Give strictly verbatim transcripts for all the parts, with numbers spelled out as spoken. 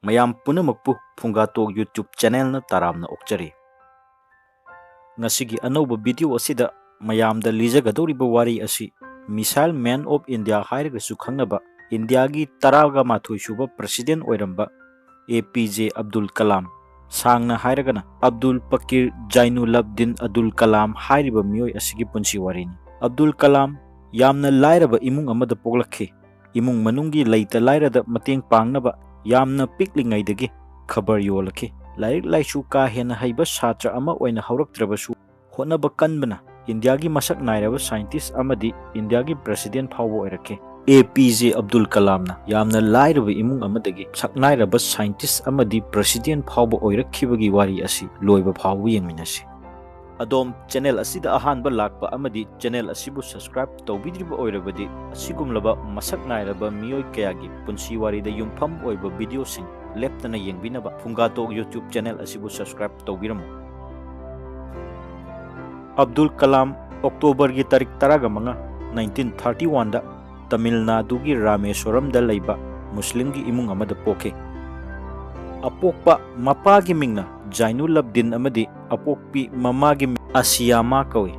ꯃꯌꯥꯝ ꯄꯨꯝꯅꯃꯛꯄꯨ ꯐꯨꯡꯒꯥꯇꯣꯛ YouTube channelꯅ ꯇꯔꯥꯝꯅ ꯑꯣꯛꯆꯔꯤ꯫ ꯉꯁꯤꯒꯤ ꯑꯅꯧꯕ video ꯑꯁꯤꯗ ꯃꯌꯥꯝꯗ ꯂꯤꯖꯒꯗꯧꯔꯤꯕ ꯋꯥꯔꯤ ꯑꯁꯤ Missile Man of India ꯍꯥꯏꯔꯒꯁꯨ ꯈꯪꯅꯕ ꯏꯟꯗꯤꯌꯥꯒꯤ ꯇꯔꯥꯒ ꯃꯥꯊꯣꯏ ꯁꯨꯕ president ꯑꯣꯏꯔꯝꯕ ꯑꯦ ꯄꯤ ꯖꯦ ꯑꯕꯗꯨꯜ ꯀꯂꯥꯝ, ꯁꯥꯡꯅ ꯍꯥꯏꯔꯒꯅ ꯑꯕꯗꯨꯜ ꯄꯀꯤꯔ ꯖꯥꯏꯅꯨꯂꯕꯗꯤꯟ ꯑꯕꯗꯨꯜ ꯀꯂꯥꯝ ꯍꯥꯏꯔꯤꯕ ꯃꯤꯑꯣꯏ ꯑꯁꯤꯒꯤ ꯄꯨꯟꯁꯤ ꯋꯥꯔꯤꯅꯤ꯫ ꯑꯕꯗꯨꯜ ꯀꯂꯥꯝ ꯌꯥꯝꯅ ꯂꯥꯏꯔꯕ ꯏꯃꯨꯡ ꯑꯃꯗ ꯄꯣꯛꯂꯛꯈꯤ꯫ ꯏꯃꯨꯡ ꯃꯅꯨꯡꯒꯤ ꯂꯩꯇ ꯂꯥꯏꯔꯗ ꯃꯇꯦꯡ ꯄꯥꯡꯅꯕ ꯌꯥꯝꯅ ꯄꯤꯛꯂꯤꯉꯩꯗꯒꯤ ꯈꯕꯔ ꯌꯣꯜꯂꯛꯈꯤ꯫ ꯂꯥꯏꯔꯤꯛ ꯂꯥꯏꯁꯨ ꯀꯥ ꯍꯦꯟꯅ ꯍꯩꯕ ꯁꯥꯇ꯭ꯔ ꯑꯃ ꯑꯣꯏꯅ ꯍꯧꯔꯛꯇ꯭ꯔꯕꯁꯨ, ꯍꯣꯠꯅꯕ ꯀꯟꯕꯅ ꯏꯟꯗꯤꯌꯥꯒꯤ ꯃꯁꯛ ꯅꯥꯏꯔꯕ scientist ꯑꯃꯗꯤ ꯏꯟꯗꯤꯌꯥꯒꯤ president ꯐꯥꯎꯕ ꯑꯣꯏꯔꯛꯈꯤ꯫ ꯑꯦ ꯄꯤ ꯖꯦ ꯑꯕꯗꯨꯜ ꯀꯂꯥꯝꯅ ꯌꯥꯝꯅ ꯂꯥꯏꯔꯕ ꯏꯃꯨꯡ ꯑꯃꯗꯒꯤ ꯁꯛꯅꯥꯏꯔꯕ scientist ꯑꯃꯗꯤ president ꯐꯥꯎꯕ ꯑꯣꯏꯔꯛꯈꯤꯕꯒꯤ ꯋꯥꯔꯤ ꯑꯁꯤ ꯂꯣꯏꯕ ꯐꯥꯎꯕ ꯌꯦꯡꯃꯤꯟꯅꯁꯤ꯫ ꯑꯗꯣꯝ channel ꯑꯁꯤꯗ ꯑꯍꯥꯟꯕ ꯂꯥꯛꯄ ꯑꯃꯗꯤ channel ꯑꯁꯤꯕꯨ subscribe ꯇꯧꯕꯤꯗ꯭ꯔꯤꯕ ꯑꯣꯏꯔꯕꯗꯤ, ꯑꯁꯤꯒꯨꯝꯂꯕ ꯃꯁꯛ ꯅꯥꯏꯔꯕ ꯃꯤꯑꯣꯏ ꯀꯌꯥꯒꯤ ꯄꯨꯟꯁꯤ ꯋꯥꯔꯤꯗ ꯌꯨꯝꯐꯝ ꯑꯣꯏꯕ videoꯁꯤꯡ ꯂꯦꯞꯇꯅ ꯌꯦꯡꯕꯤꯅꯕ ꯐꯨꯡꯒꯥꯇꯣꯛ YouTube channel ꯑꯁꯤꯕꯨ subscribe ꯇꯧꯕꯤꯔꯝꯃꯨ꯫ ꯑꯕꯗꯨꯜ ꯀꯂꯥꯝ Octoberꯒꯤ ꯇꯥꯔꯤꯛ ꯇꯔꯥꯒ ꯃꯉꯥ, nineteen thirty oneꯗ ꯇꯥꯃꯤꯜ ꯅꯥꯗꯨꯒꯤ ꯔꯥꯃꯦꯁ꯭ꯋꯔꯝꯗ ꯂꯩꯕ ꯃꯨꯁꯂꯤꯝꯒꯤ ꯏꯃꯨꯡ ꯑꯃꯗ ꯄꯣꯛꯈꯤ꯫ ꯑꯄꯣꯛꯄ ꯃꯄꯥꯒꯤ ꯃꯤꯡꯅ ꯖꯥꯏꯅꯨꯂꯕꯗꯤꯟ ꯑꯃꯗꯤ ꯑꯄꯣꯛꯄꯤ ꯃꯃꯥꯒꯤ ꯃꯤꯡ ꯑꯁꯤꯌꯥꯃꯥ ꯀꯧꯏ꯫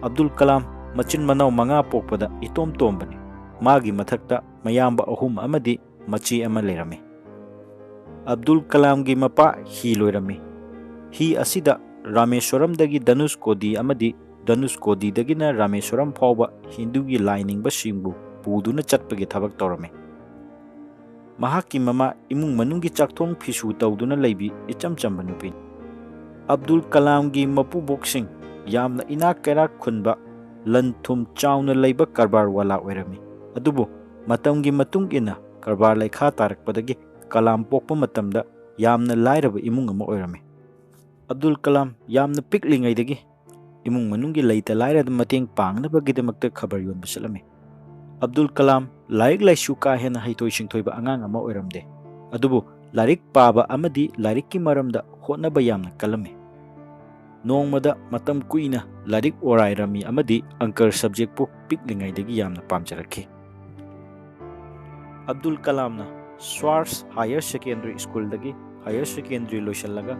ꯑꯕꯗꯨꯜ ꯀꯂꯥꯝ ꯃꯆꯤꯟ ꯃꯅꯥꯎ ꯃꯉꯥ ꯄꯣꯛꯄꯗ ꯏꯇꯣꯝ ꯇꯣꯝꯕꯅꯤ꯫ ꯃꯥꯒꯤ ꯃꯊꯛꯇ ꯃꯌꯥꯝꯕ ꯑꯍꯨꯝ ꯑꯃꯗꯤ ꯃꯆꯦ ꯑꯃ ꯂꯩꯔꯝꯃꯤ꯫ ꯑꯕꯗꯨꯜ ꯀꯂꯥꯝꯒꯤ ꯃꯄꯥ ꯍꯤ ꯂꯣꯏꯔꯝꯃꯤ꯫ ꯍꯤ ꯑꯁꯤꯗ ꯔꯥꯃꯦꯁ꯭ꯋꯔꯝꯗꯒꯤ ꯙꯅꯨꯁꯀꯣꯗꯤ ꯑꯃꯗꯤ ꯙꯅꯨꯁꯀꯣꯗꯤꯗꯒꯤꯅ ꯔꯥꯃꯦꯁ꯭ꯋꯔꯝ ꯐꯥꯎꯕ ꯍꯤꯟꯗꯨꯒꯤ ꯂꯥꯏꯅꯤꯡꯕꯁꯤꯡꯕꯨ ꯄꯨꯗꯨꯅ ꯆꯠꯄꯒꯤ ꯊꯕꯛ ꯇꯧꯔꯝꯃꯤ꯫ ꯃꯍꯥꯛꯀꯤ ꯃꯃꯥ ꯏꯃꯨꯡ ꯃꯅꯨꯡꯒꯤ ꯆꯥꯛꯊꯣꯡ ꯐꯤꯁꯨ ꯇꯧꯗꯨꯅ ꯂꯩꯕꯤ ꯏꯆꯝ ꯆꯝꯕ ꯅꯨꯄꯤꯅꯤ꯫ ꯑꯕꯗꯨꯜ ꯀꯂꯥꯝꯒꯤ ꯃꯄꯨꯕꯣꯛꯁꯤꯡ ꯌꯥꯝꯅ ꯏꯅꯥꯛ ꯀꯩꯔꯥꯛ ꯈꯨꯟꯕ, ꯂꯟ ꯊꯨꯝ ꯆꯥꯎꯅ ꯂꯩꯕ ꯀꯔꯕꯥꯔ ꯋꯥꯂꯥ ꯑꯣꯏꯔꯝꯃꯤ꯫ ꯑꯗꯨꯕꯨ ꯃꯇꯝꯒꯤ ꯃꯇꯨꯡ ꯏꯟꯅ ꯀꯔꯕꯥꯔ ꯂꯩꯈꯥ ꯇꯥꯔꯛꯄꯗꯒꯤ ꯀꯂꯥꯝ ꯄꯣꯛꯄ ꯃꯇꯝꯗ ꯌꯥꯝꯅ ꯂꯥꯏꯔꯕ ꯏꯃꯨꯡ ꯑꯃ ꯑꯣꯏꯔꯝꯃꯤ꯫ ꯑꯕꯗꯨꯜ ꯀꯂꯥꯝ ꯌꯥꯝꯅ ꯄꯤꯛꯂꯤꯉꯩꯗꯒꯤ ꯏꯃꯨꯡ ꯃꯅꯨꯡꯒꯤ ꯂꯩꯇ ꯂꯥꯏꯔꯗ ꯃꯇꯦꯡ ꯄꯥꯡꯅꯕꯒꯤꯗꯃꯛꯇ ꯈꯕꯔ ꯌꯣꯟꯕ ꯆꯠꯂꯝꯃꯤ꯫ ꯑꯕꯗꯨꯜ ꯀꯂꯥꯝ ꯂꯥꯏꯔꯤꯛ ꯂꯥꯏꯁꯨ ꯀꯥ ꯍꯦꯟꯅ ꯍꯩꯊꯣꯏ ꯁꯤꯡꯊꯣꯏꯕ ꯑꯉꯥꯡ ꯑꯃ ꯑꯣꯏꯔꯝꯗꯦ, ꯑꯗꯨꯕꯨ ꯂꯥꯏꯔꯤꯛ ꯄꯥꯕ ꯑꯃꯗꯤ ꯂꯥꯏꯔꯤꯛꯀꯤ ꯃꯔꯝꯗ ꯍꯣꯠꯅꯕ ꯌꯥꯝꯅ ꯀꯜꯂꯝꯃꯤ꯫ ꯅꯣꯡꯃꯗ ꯃꯇꯝ ꯀꯨꯏꯅ ꯂꯥꯏꯔꯤꯛ ꯑꯣꯔꯥꯏꯔꯝꯃꯤ ꯑꯃꯗꯤ ꯑꯪꯀꯔ subjectꯄꯨ ꯄꯤꯛꯂꯤꯉꯩꯗꯒꯤ ꯌꯥꯝꯅ ꯄꯥꯝꯖꯔꯛꯈꯤ꯫ Abdul ꯀꯂꯥꯝꯅ Schwarz Higher Secondary Schoolꯗꯒꯤ higher secondary ꯂꯣꯏꯁꯤꯜꯂꯒ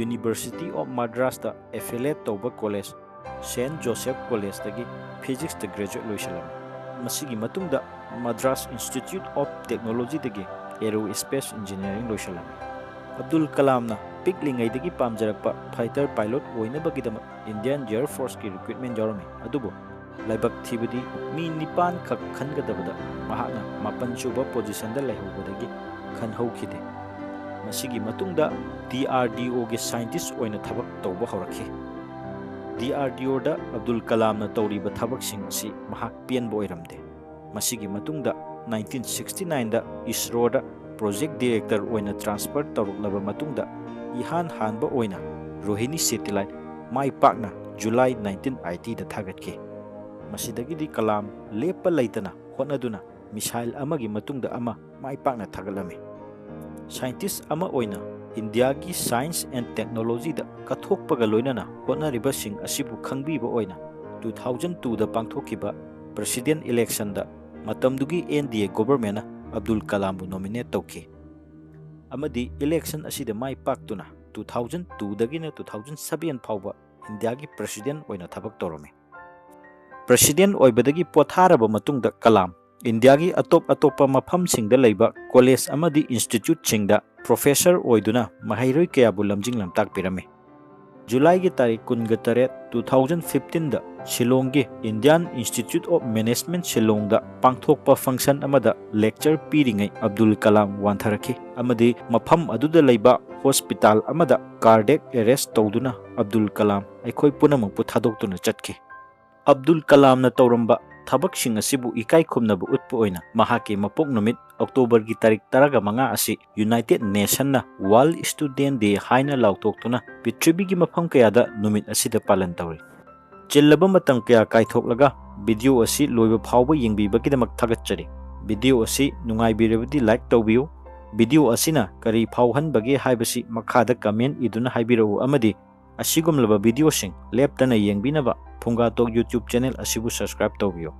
University of Madrasꯇ affiliate ꯇꯧꯕ college Saint Joseph Collegeꯇꯒꯤ physicsꯇ graduate ꯂꯣꯏꯁꯤꯜꯂꯝꯃꯤ꯫ ꯃꯁꯤꯒꯤ ꯃꯇꯨꯡꯗ Madras Institute of Technologyꯗꯒꯤ aerospace engineering ꯂꯣꯏꯁꯤꯜꯂꯝꯃꯤ꯫ Abdul ꯀꯂꯥꯝꯅ ꯄꯤꯛꯂꯤꯉꯩꯗꯒꯤ ꯄꯥꯝꯖꯔꯛꯄ fighter pilot ꯑꯣꯏꯅꯕꯒꯤꯗꯃꯛ Indian Air Forceꯀꯤ recruitment ꯌꯥꯎꯔꯝꯃꯤ, ꯑꯗꯨꯕꯨ ꯂꯥꯏꯕꯛ ꯊꯤꯕꯗꯤ ꯃꯤ ꯅꯤꯄꯥꯟ ꯈꯛ ꯈꯟꯒꯗꯕꯗ ꯃꯍꯥꯛꯅ ꯃꯥꯄꯟ ꯁꯨꯕ positionꯗ ꯂꯩꯍꯧꯕꯗꯒꯤ ꯈꯟꯍꯧꯈꯤꯗꯦ꯫ ꯃꯁꯤꯒꯤ ꯃꯇꯨꯡꯗ DRDOꯒꯤ scientist ꯑꯣꯏꯅ ꯊꯕꯛ ꯇꯧꯕ ꯍꯧꯔꯛꯈꯤ꯫ DRDOꯗ ꯑꯕꯗꯨꯜ ꯀꯂꯥꯝꯅ ꯇꯧꯔꯤꯕ ꯊꯕꯛꯁꯤꯡ ꯑꯁꯤ ꯃꯍꯥꯛ ꯄꯦꯟꯕ ꯑꯣꯏꯔꯝꯗꯦ꯫ ꯃꯁꯤꯒꯤ ꯃꯇꯨꯡꯗ nineteen sixty nineꯗ ISROꯗ project director ꯑꯣꯏꯅ transfer ꯇꯧꯔꯛꯂꯕ ꯃꯇꯨꯡꯗ, ꯏꯍꯥꯟ ꯍꯥꯟꯕ ꯑꯣꯏꯅ Rohini satellite ꯃꯥꯏ ꯄꯥꯛꯅ July nineteen eightyꯗ ꯊꯥꯒꯠꯈꯤ꯫ ꯃꯁꯤꯗꯒꯤꯗꯤ ꯀꯂꯥꯝ ꯂꯦꯞꯄ ꯂꯩꯇꯅ ꯍꯣꯠꯅꯗꯨꯅ missile ꯑꯃꯒꯤ ꯃꯇꯨꯡꯗ ꯑꯃ ꯃꯥꯏ ꯄꯥꯛꯅ ꯊꯥꯒꯠꯂꯝꯃꯤ꯫ Scientist ꯑꯃ ꯑꯣꯏꯅ ꯏꯟꯗꯤꯌꯥꯒꯤ science and technologyꯗ ꯀꯠꯊꯣꯛꯄꯒ ꯂꯣꯏꯅꯅ ꯍꯣꯠꯅꯔꯤꯕꯁꯤꯡ ꯑꯁꯤꯕꯨ ꯈꯪꯕꯤꯕ ꯑꯣꯏꯅ two thousand twoꯗ ꯄꯥꯡꯊꯣꯛꯈꯤꯕ president electionꯗ ꯃꯇꯝꯗꯨꯒꯤ NDA governmentꯅ ꯑꯕꯗꯨꯜ ꯀꯂꯥꯝꯕꯨ nominate ꯇꯧꯈꯤ꯫ ꯑꯃꯗꯤ election ꯑꯁꯤꯗ ꯃꯥꯏ ꯄꯥꯛꯇꯨꯅ two thousand twoꯗꯒꯤꯅ two thousand seven ꯐꯥꯎꯕ ꯏꯟꯗꯤꯌꯥꯒꯤ president ꯑꯣꯏꯅ ꯊꯕꯛ ꯇꯧꯔꯝꯃꯤ꯫ President ꯑꯣꯏꯕꯗꯒꯤ ꯄꯣꯊꯥꯔꯕ ꯃꯇꯨꯡꯗ ꯀꯂꯥꯝ ꯏꯟꯗꯤꯌꯥꯒꯤ ꯑꯇꯣꯞ ꯑꯇꯣꯞꯄ ꯃꯐꯝꯁꯤꯡꯗ ꯂꯩꯕ college ꯑꯃꯗꯤ instituteꯁꯤꯡꯗ professor ꯑꯣꯏꯗꯨꯅ ꯃꯍꯩꯔꯣꯏ ꯀꯌꯥꯕꯨ ꯂꯝꯖꯤꯡ ꯂꯝꯇꯥꯛꯄꯤꯔꯝꯃꯤ꯫ Julyꯒꯤ ꯇꯥꯔꯤꯛ ꯀꯨꯟꯒ ꯇꯔꯦꯠ, two thousand fifteenꯗ ꯁꯤꯂꯣꯡꯒꯤ Indian Institute of Management ꯁꯤꯂꯣꯡꯗ ꯄꯥꯡꯊꯣꯛꯄ function ꯑꯃꯗ lecture ꯄꯤꯔꯤꯉꯩ ꯑꯕꯗꯨꯜ ꯀꯂꯥꯝ ꯋꯥꯟꯊꯔꯛꯈꯤ ꯑꯃꯗꯤ ꯃꯐꯝ ꯑꯗꯨꯗ ꯂꯩꯕ hospital ꯑꯃꯗ cardiac arrest ꯇꯧꯗꯨꯅ ꯑꯕꯗꯨꯜ ꯀꯂꯥꯝ ꯑꯩꯈꯣꯏ ꯄꯨꯝꯅꯃꯛꯄꯨ ꯊꯥꯗꯣꯛꯇꯨꯅ ꯆꯠꯈꯤ꯫ ꯑꯕꯗꯨꯜ ꯀꯂꯥꯝꯅ ꯇꯧꯔꯝꯕ ꯊꯕꯛꯁꯤꯡ ꯑꯁꯤꯕꯨ ꯏꯀꯥꯏ ꯈꯨꯝꯅꯕ ꯎꯠꯄ ꯑꯣꯏꯅ ꯃꯍꯥꯛꯀꯤ ꯃꯄꯣꯛ ꯅꯨꯃꯤꯠ Octoberꯒꯤ ꯇꯥꯔꯤꯛ ꯇꯔꯥꯃꯉꯥ ꯑꯁꯤ United Nationꯅ World Student Day ꯍꯥꯏꯅ ꯂꯥꯎꯊꯣꯛꯇꯨꯅ ꯄ꯭ꯔꯤꯊꯤꯕꯤꯒꯤ ꯃꯐꯝ ꯀꯌꯥꯗ ꯅꯨꯃꯤꯠ ꯑꯁꯤꯗ ꯄꯥꯂꯟ ꯇꯧꯔꯤ꯫ ꯆꯤꯜꯂꯕ ꯃꯇꯝ ꯀꯌꯥ ꯀꯥꯏꯊꯣꯛꯂꯒ video ꯑꯁꯤ ꯂꯣꯏꯕ ꯐꯥꯎꯕ ꯌꯦꯡꯕꯤꯕꯒꯤꯗꯃꯛ ꯊꯥꯒꯠꯆꯔꯤ꯫ Video ꯑꯁꯤ ꯅꯨꯡꯉꯥꯏꯕꯤꯔꯕꯗꯤ like ꯇꯧꯕꯤꯌꯨ꯫ Video ꯑꯁꯤꯅ ꯀꯔꯤ ꯐꯥꯎꯍꯟꯕꯒꯦ ꯍꯥꯏꯕꯁꯤ ꯃꯈꯥꯗ comment ꯏꯗꯨꯅ ꯍꯥꯏꯕꯤꯔꯛꯎ ꯑꯃꯗꯤ ꯑꯁꯤꯒꯨꯝꯂꯕ videoꯁꯤꯡ ꯂꯦꯞꯇꯅ ꯌꯦꯡꯕꯤꯅꯕ ꯐꯨꯡꯒꯥ Talk YouTube channel ꯑꯁꯤꯕꯨ subscribe ꯇꯧꯕꯤꯌꯨ꯫